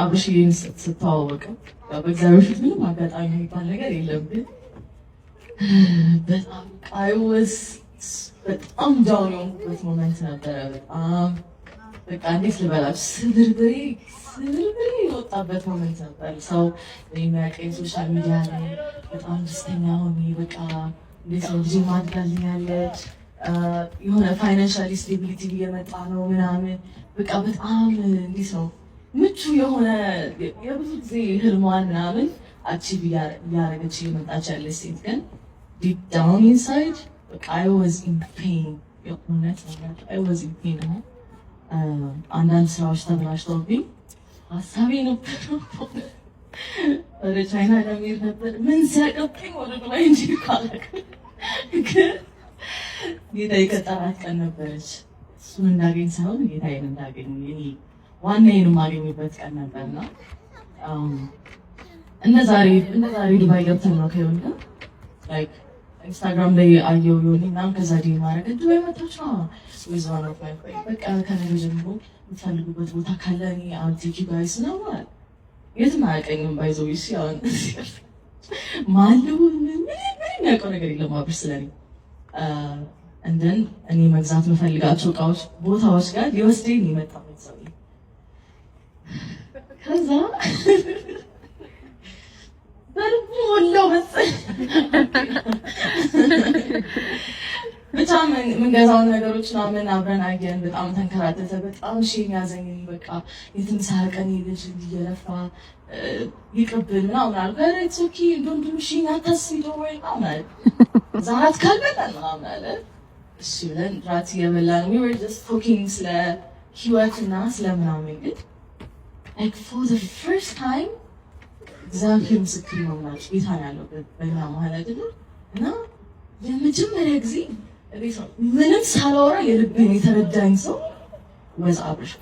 አብርሽዬን ስተዋወቀው በእግዚአብሔር ፊት ምንም አጋጣሚ የሚባል ነገር የለም፣ ግን በጣም I was በጣም down የሆንኩበት moment ነበረ። በጣም በቃ እንዴት ልበላችሁ፣ ስብርብሬ ስብርብሬ የወጣበት moment ነበር። ሰው የሚያውቀኝ social media ላይ በጣም ደስተኛ ሆኜ፣ በቃ እንዴት ነው፣ ልጅ ማድጋልኛለች፣ የሆነ financially stability እየመጣ ነው ምናምን፣ በቃ በጣም እንዴት ነው ምቹ የሆነ የብዙ ጊዜ ህልሟን ምናምን achieve እያደረገች እየመጣች ያለች ሴት፣ ግን deep down inside በቃ I was in pain። የእውነት I was in pain ነው። አንዳንድ ስራዎች ተበላሽተውብኝ ሀሳቤ ነበር ወደ ቻይና ለመሄድ ነበር። ምን ሲያቀብኝ ወደ ዱባይ እንጂ ካለቅ፣ ግን ጌታ የቀጠራት ቀን ነበረች። እሱን እንዳገኝ ሳይሆን ጌታዬን እንዳገኝ፣ እኔ ዋናዬን የማገኝበት ቀን ነበርና እንደ ዛሬ ዱባይ ገብተን ነው ከዮኒ ጋር። Like ኢንስታግራም ላይ አየው ዮኒ ምናምን፣ ከዛ DM ማድረግ፣ ዱባይ መጣች with one of my friend፣ በቃ ከነገ ጀምሮ የምትፈልጉበት ቦታ ካለ እኔ I'll take you guys ነው ማለት። የትም አያውቀኝም። By the way አሁን ማለው ምንም የሚያውቀው ነገር የለም አብርሽ ስለኔ። And then እኔ መግዛት የምፈልጋቸው እቃዎች ቦታዎች ጋር ሊወስደኝ የመጣው ሰው፣ ከዛ በልቡ ሞላው መሰለኝ። ብቻ የምንገዛውን ነገሮች ምናምን አብረን አየን። በጣም ተንከራተተ። በጣም shame ያዘኝ። በቃ የትም ሳያውቀን ልጅ እየለፋ ይቅብል ምናምን አልኩ። ኧረ it's okay፣ don't do shame፣ አታስቢ፣ don't worry ምናምን አለ። እዛ እራት ካልበላን ምናምን አለ። እሺ ብለን ራት እየበላን we were just talking ስለ ህይወትና ስለ ምናምን፣ ግን like for the first time፣ እግዚአብሔር ምስክር ነው የምላችሁ፣ ጌታ ነው ያለው በእኛ መሀል አይደለ፣ እና ለመጀመሪያ ጊዜ ምንም ሳላወራ የልቤን የተረዳኝ ሰው was አብርሽ።